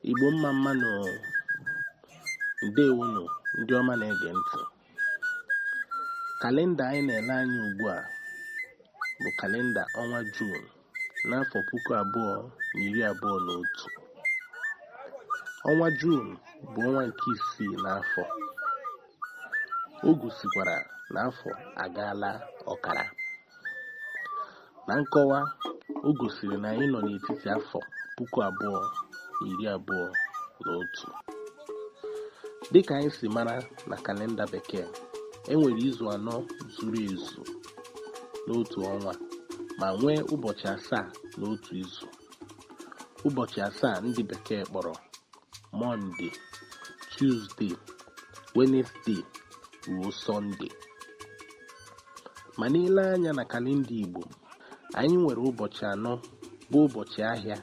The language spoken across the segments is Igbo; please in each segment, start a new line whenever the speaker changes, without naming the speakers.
Igbo mma mma nụ. Ndewonụ ndị ọma na-ege ntị. Kalenda anyị na-ele anya ugbu a bụ kalenda ọnwa Juun n'afọ 2021. Ọnwa Juun bụ ọnwa nke isii n'afọ. O gosikwara na afọ agaala ọkara. Na nkọwa, o gosiri na anyị nọ n'etiti afọ 2021. Dịka anyị si mara na kalenda Bekee, e nwere izu anọ zuru ezu n'otu ọnwa ma nwee ụbọchị asaa n'otu izu. Ụbọchị asaa ndị Bekee kpọrọ Mọnde, Tuzdee, Wenezdee ruo Sọnde. Ma n'ile anya na kalenda Igbo, anyị nwere ụbọchị anọ bụ ụbọchị ahịa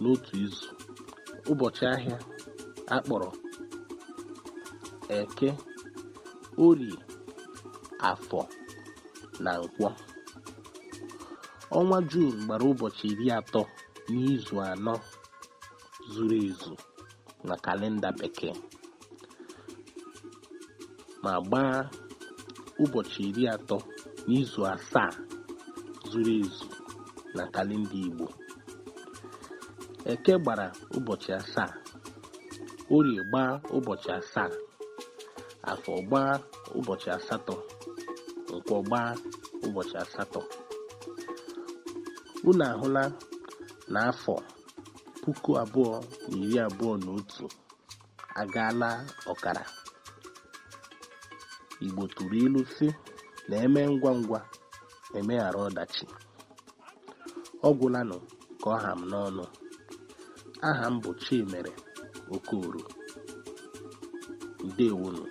n'otu izu. Ụbọchị ahịa a kpọrọ Eke, Orie, Afọ na Nkwọ. Ọnwa Juun gbara ụbọchị 30 n'izu anọ zuru ezu na kalenda Bekee ma gbaa ụbọchị 30 n'izu asaa zuru ezu na kalenda Igbo. Eke gbara ụbọchị asaa, Orie gbaa ụbọchị asaa, Afọ gbaa ụbọchị asatọ, Nkwọ gbaa ụbọchị asatọ. Unu ahụla na afọ 2021 agaala ọkara. Igbo tụrụ ilu sị na e mee ngwa ngwa emeghara ọdachi. Ọ gwụlanụ ka ọ ha m n'ọnụ. Aha m bụ Chimere Okoro. Ndewonụ.